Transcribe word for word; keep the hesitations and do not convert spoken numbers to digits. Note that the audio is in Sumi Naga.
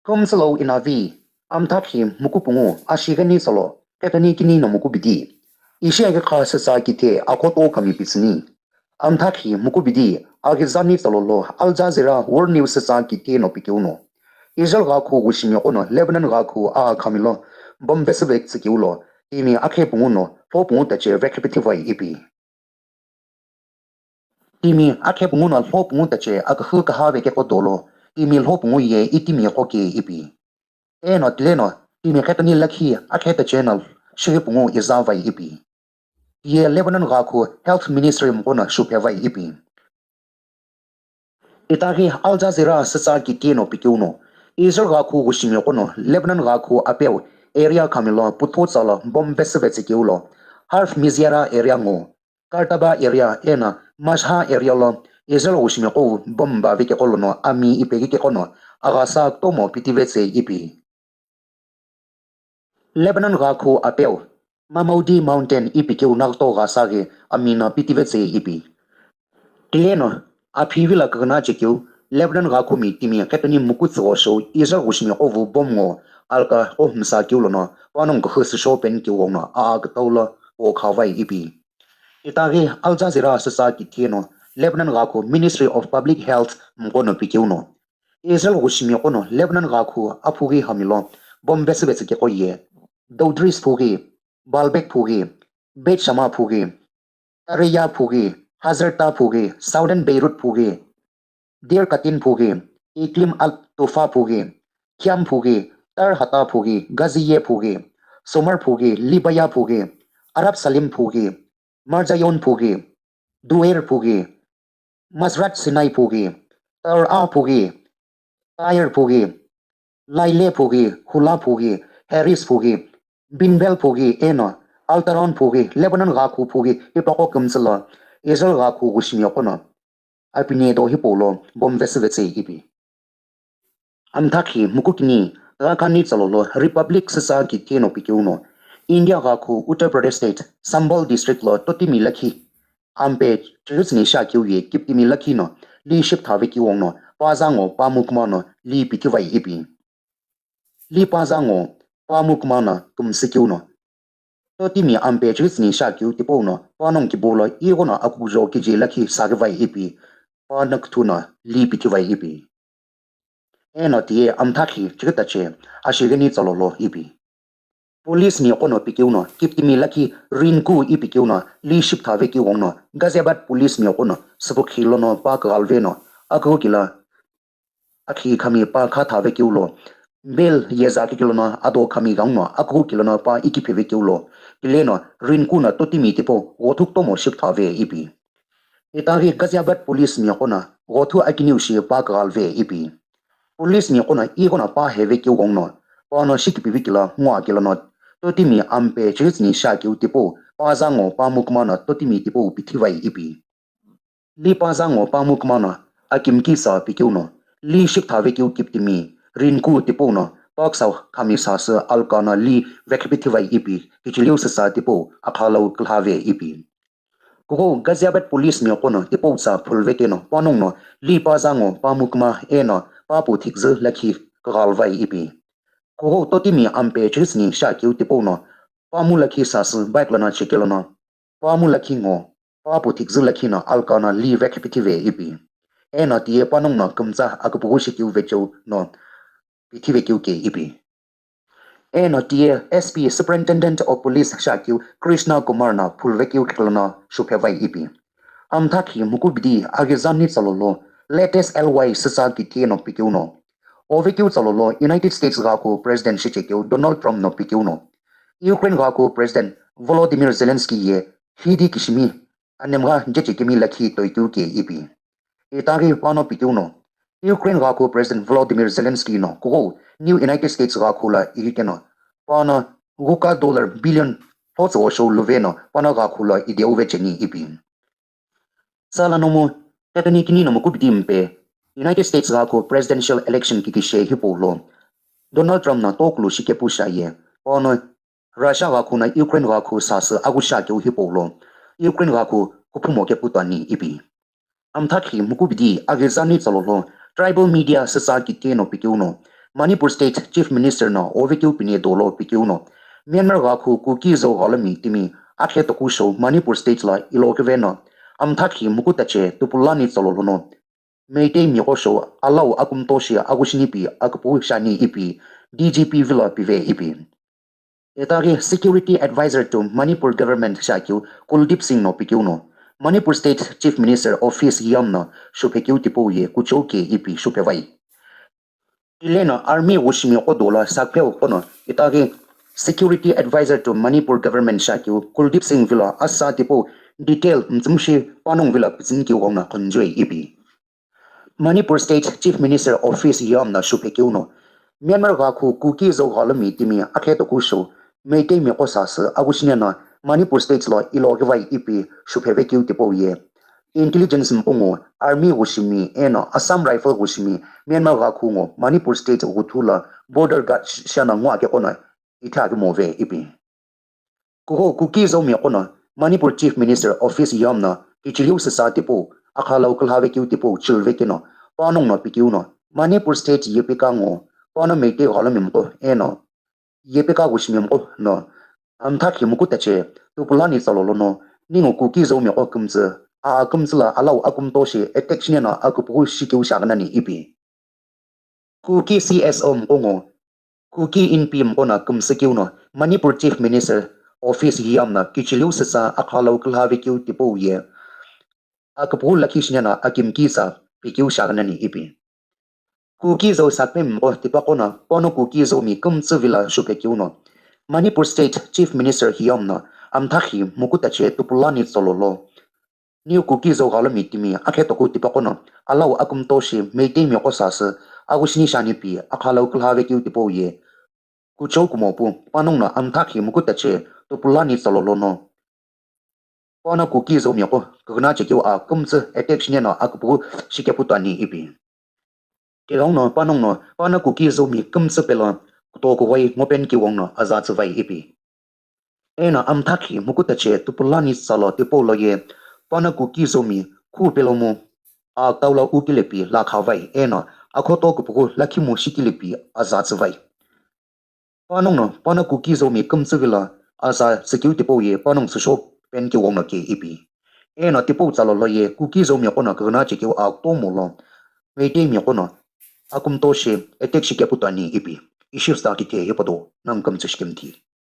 Kümtsülo inavi, amthakhi mukupungu ashigheni tsalo, kekeni kini no mukubidi. Ishi aghi kha sesa kithe akhoto kami pitsüni. Amthakhi mukubidi, aghizani tsalo lo Al Jazeera World News sesa kithe no pikeuno. Israel ghakhu wushimi qono Lebanon ghakhu a khamilo, bombe sivek tsikeulo, timi akhe pungu no, pho pungu tache vekhe pithivai ipi. Timi akhe pungu no lho pungu tache akhu kaha veke qo dolo, timi lho pungu ye itimi qo ke ipi. Eno tileno timi khetoni lakhi akhe tache no shighi pungu iza vai ipi. Tiye Lebanon ghakhu Health Ministry mqo no shuphe vai ipi. Itaghi Al Jazeera sitsa kitino pikeuno, Israel ghakhu wushimi qono Lebanon ghakhu apeu area khamilo putho tsala bombe sivetse keulo, Harf Miziara area ngo, Kartaba area ena Mashha area lo Israel wushimi qo bomba veke qolono ami ipeghi ke qono aghasa tomo pitivetse ipi. Lebanon ghakhu apeu Mamaudi Mountain ipi keu nagto ghasa ghi amina pitivetse ipi. Tileno, aphivila kagana chekeu, Lebanon ghakhu mi timi khetoni mukutsu osho Israel wushimi qovu bom ngo alka qo msa keu lono, panong kuhu sisho pen keu ono a agtaulo o khavai ipi. Itaghi Al Jazeera sisa kithieno, Lebanon ghakhu Ministry of Public Health mqono pikeuno. Israel wushimi qono Lebanon ghakhu aphughi hamilo, bombe sivetse ke qoye, Doudris phughi, Baalbek phughi, Beit Shama phughi, Tareya phughi, Hazerta phughi, Southern Beirut phughi, Deir Katin phughi, Iklim al Tufa phughi, Khiam phughi, Tar Hata phughi, Gaziye phughi, Somar phughi, Libaya phughi, Arab Salim phughi, Marjayon phughi, Duer phughi, Masrat Sinai phughi, Tar A phughi, Tair phughi, Laile phughi, Hula phughi, Harris phughi, Binbel phughi eno Altaron phughi, Lebanon ghakhu phughi ipaqo kümtsülo Israel ghakhu wushimi qono apine do hipaulo bombe sivetse ipi. Amthakhi mukukini ghakhani tsalolo Republic sisa kithieno pikeuno, India ghakhu Uttar Pradesh State Sambhal District lo totimi lakhi ampe chiritsini shakeu ye kiptimi lakhi no li shiptha vekeu wongno, pa zango pa mukuma no li pithivai ipi. Li pa zango pa mukuma no kümsükeu no, totimi ampe chiritsini shakeu tipau no, panong kibulo ighono akujo kiji lakhi saghivai ipi, pa nakuthu no li pithivai ipi. Eno tiye amthakhi chiritache ashigheni tsalolo ipi. Police mi qono pikeuno, kiptimi lakhi Rinku ipi keuno, li shiptha vekeu wongno, Ghaziabad Police mi qono, süpükhi lono pa kaghalve no, akugukila akhi khami pa kha thave keulo, bail yeza kikilo no ado khami gangno akugu kilo no pa ikipheve keulo, kileno Rinku no totimi tipau ghothu kutomo shipthave ipi. Itaghi Ghaziabad Police mi qono ghothu akiniu shi pa kaghalve ipi. Police mi qono ighono pa heve keu gongno, pano shikipivi kilo ngua kilo no, totimi ampe chiritsini shakeu tipau, pa zango pa mukuma no totimi tipau pithivai ipi. Li pa zango pa mukuma no akimki sa pikeuno, li shipthave keu kiptimi, Rinku tipau no, paksa khami sasü alka no li vekhipi thivai ipi, kichiliu sisa tipau, akhalau külhave ipi. Kuko Ghaziabad Police mi qono tipau sa phulvekeno, panong no, li pa zango pa mukuma eno, pa pu thikzü lakhi kaghalvai ipi. Kuko totimi ampe chiritsini shakeu tipau no, pa mu lakhi sasü bike lono chekelo no, pa mu lakhi ngo, pa pu thikzü lakhi no alka no li vekhipi thive ipi. Eno tiye panong no kümtsa akupughu shikeu vecheu no pithive keu ke ipi. Eno tiye S P Superintendent of Police shakeu Krishna Kumar no phulve keu kilo no shuphevai ipi. Amthakhi mukubidi aghizani tsalolo latest L Y sisa kithieno pikeuno. Ovekeu tsalolo United States ghakhu President shichekeu Donald Trump no pikeuno, Ukraine ghakhu President Volodymyr Zelensky ye hidi kishimi anemgha jechekemi lakhi toikeu ke ipi. Itaghi pano pikeuno, Ukraine ghakhu President Volodymyr Zelensky no kuko New United States ghakhu la ighikeno, pano ghuka dollar billion thotso osho luveno pano ghakhu la ideuve cheni ipi. Sala nomu, kekeni kini no mukubidi mpe, United States ghakhu presidential election kikishe hipau lo, Donald Trump no tokulu shikepu shaye, ono Russia ghakhu no Ukraine ghakhu sasü aghu shakeu hipau lo, Ukraine ghakhu kuphumo kepu tuani ipi. Amthakhi mukubidi aghizani tsalolo, tribal media sisa kithieno pikeuno, Manipur State Chief Minister no ovekeu pini dolo pikeu no, Myanmar ghakhu Kuki-Zo ghalomi timi akhe toku shou Manipur State lo ilo keve no, amthakhi mukutache tupulani tsolo lono, Meitei miqo shou alau akumto shi agushinipi akupughu shani ipi, D G P vilo pive ipi. Itaghi Security Advisor to Manipur Government shakeu Kuldeep Singh no pikeu no, Manipur State Chief Minister Office yam no shuphekeu tipau ye kuchou ke ipi shuphevai. Tileno Army wushimi qodo la sakpheu qono itaghi Security Advisor to Manipur Government shakeu Kuldeep Singh vilo asa tipau detail mtsumshi panong vilo pitsini keu ghona khunjue ipi. Manipur State Chief Minister Office yam no shuphekeu no, Myanmar ghakhu Kuki-Zo ghalomi timi akhe toku shou, Meitei miqo sasü agushine no Manipur State lo ilo kevai ipi shuphevekeu tipau ye. Intelligence mpungu, Army wushimi, eno Assam Rifle wushimi, Myanmar ghakhu ngo Manipur State ghuthu lo border guard shana ngwa ke qono itha ke move ipi. Kuho Kuki-Zo miqo no Manipur Chief Minister Office yam no kichiliu sisa tipau, akhalau kulhavekeu tipau chilvekeno, panong no pikeu no, Manipur State yepeka ngo, pano Meitei ghalomi mqo, eno yepeka wushimi mqo no, amthakhi mukutache tupulani tsolo lono, ningu Kuki-Zo miqo kümtsü, a kümtsü la alau akumto shi attack shine no akupughu shikeu shagnani ipi. Kuki C S O mqo ngo, Kuki Inpi mqo no kümsükeu no, Manipur Chief Minister Office yam no kichiliu sisa akhalau kulhavekeu tipau ye, akupughu lakhi shine no akimki sa pikeu shagnani ipi. Kuki-Zo sakme mqo tipaqo no, pano Kuki-Zomi kümtsü vilo shuphekeu no, Manipur State Chief Minister hiyam no, amthakhi mukutache tupulani tsolo lo, New Kuki-Zo ghalomi timi akhe toku tipaqo no, alau akumto shi Meitei miqo sasü, agushini shanipi, akhalau kulhavekeu tipau ye, kuchou kumo pu, panong no amthakhi mukutache tupulani tsolo lono, pano Kuki-Zo miqo kugna chekeu a kümtsü attack shine no akupughu shikepu tuani ipi. Tilong no panong no pano Kuki-Zomi kümtsü pelo kuto kuwai ngopen kiwong no aza tsüvai ipi. Eno amthakhi mukutache tupulani tsalo tipau lo ye, pano Kuki-Zomi khu pelo mu, a taulo ukilepi lakhavai, eno akhoto kupughu lakhimu shikilepi aza tsüvai. Panong no pano Kuki-Zomi kümtsü vilo aza tsükeu tipau ye panong süsho pen kiwong no ke ipi. Eno tipau tsalo lo ye Kuki-Zomi qono kugna chekeu a kutomo lo, Meitei miqo no akumto shi attack shikepu tuani ipi. Ishi usta kithe hipado nang kümtsü shikimthi.